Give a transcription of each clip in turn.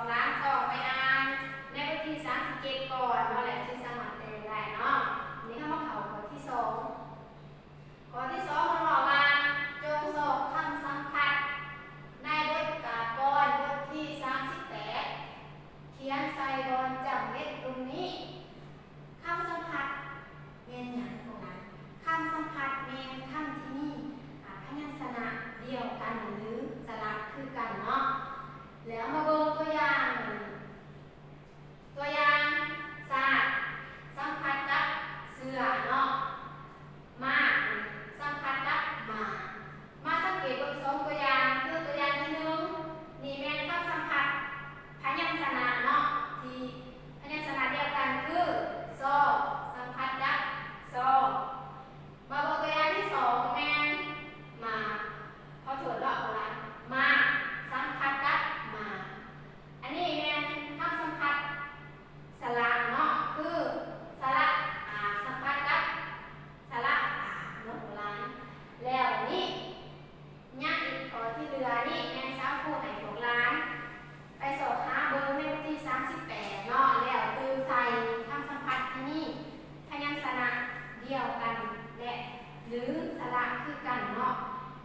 ຫຼານຕ້ອງໄປອ່ານໃນບົດທີສາມສິບເຈັດກ່ອນເນາະ ແລະ ຈຶ່ງສາມາດແຕ່ງໄດ້ເນາະ. ນີ້ເຮົາມາເຂົ້າຂໍ້ທີສອງ. ຂໍ້ທີສອງ ເພິ່ນເວົ້າວ່າ ຈົ່ງຊອກຄຳສຳພັດໃນບົດກາບອນບົດທີສາມສິບແປດ ຂຽນໃສ່ບ່ອນຈ້ຳເລັບລຸ່ມນີ້. ຄຳສຳພັດແມ່ນຫຍັງພວກຫຼານ? ຄຳສຳພັດແມ່ນຄຳທີ່ມີ ອາ ພະຍັນຊະນະດຽວກັນ ຫຼື ສະຫຼະຄືກັນເນາະ. ແລ້ວມາເບິ່ງຕົວຢ່າງ. ຕົວຢ່າງ ຊາດ ສຳພັດກັບເສື້ອເນາະ. ມາກ ສຳພັດກັບໝາກ. ມາສັງເກດເບິ່ງສອງຕົວຢ່າງ ຄືຕົວຢ່າງທີໜຶ່ງ ນີ້ແມ່ນຄຳສຳພັດພະຍັນຊະນະເນາະ ທີ່ພະຍັນຊະນະດຽວກັນຄື ຊອ ສຳພັດກັບຊອ. ມາເບິ່ງຕົວຢ່າງທີສອງ ແມ່ນ ໝາກ ຂໍໂທດເນາະ ເພາະວ່າ ໝາກ ສຳພັດກັບໝາກ. ອັນນີ້ແມ່ນຄຳສຳພັດສະຫຼະເນາະ ຄື ສະຫຼະ ອາ ສຳພັດກັບ ສະຫຼະ ອາ ເນາະ ໂບລານ. ແລ້ວບາດນີ້ຍັງອີກຂໍ້ທີ່ເຫຼືອນີ້ ແມ່ນສາວຄູໃຫ້ພວກຫຼານໄປຊອກຫາເບິ່ງໃນວັນທີສາມສິບແປດເນາະ ແລ້ວຕື່ມໃສ່ຄຳສຳພັດທີ່ມີພະຍັນຊະນະດຽວກັນ ແລະ ຫຼື ສະຫຼະຄືກັນເນາະ.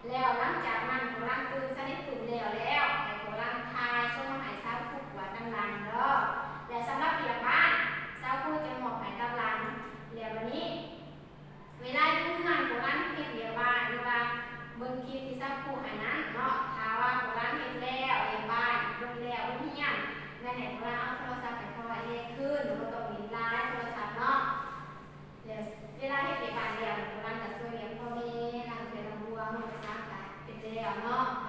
ແລ້ວຫຼັງຈາກນັ້ນພວກຫຼານຕື່ມໃສ່ໃນປຶ້ມແລ້ວແລ້ວ ໃຫ້ພວກຫຼານຖ່າຍສົ່ງມາໃຫ້ສາວຄູກວດນຳຫຼັງເດີ. ແລະ ສຳລັບວຽກບ້ານ ສາວຄູຈະມອບໃຫ້ກັບຫຼັງ. ແລ້ວບາດນີ້ ເວລາຢູ່ເຮືອນພວກຫຼານເຮັດວຽກບ້ານ ຫຼືວ່າເບິ່ງຄລິບທີ່ສາວຄູໃຫ້ນັ້ນເນາະ ຖ້າວ່າພວກຫຼານເຮັດແລ້ວວຽກບ້ານ ເບິ່ງແລ້ວໂຮງຮຽນ ແມ່ນໃຫ້ພວກຫຼານເອົາໂທລະສັບໄປພໍ່ແອຄືນ ບໍ່ຕ້ອງຫຼິ້ນຫຼາຍໂທລະສັບເນາະ. ແລ້ວເວລາເຮັດວຽກບ້ານແລ້ວ ພວກຫຼານກໍຊ່ວຍວຽກພໍ່ແມ່ ລ້າງຖ້ວຍລ້າງບ່ວງ ນ້ອງໄປສາກະເປັນແລ້ວເນາະ.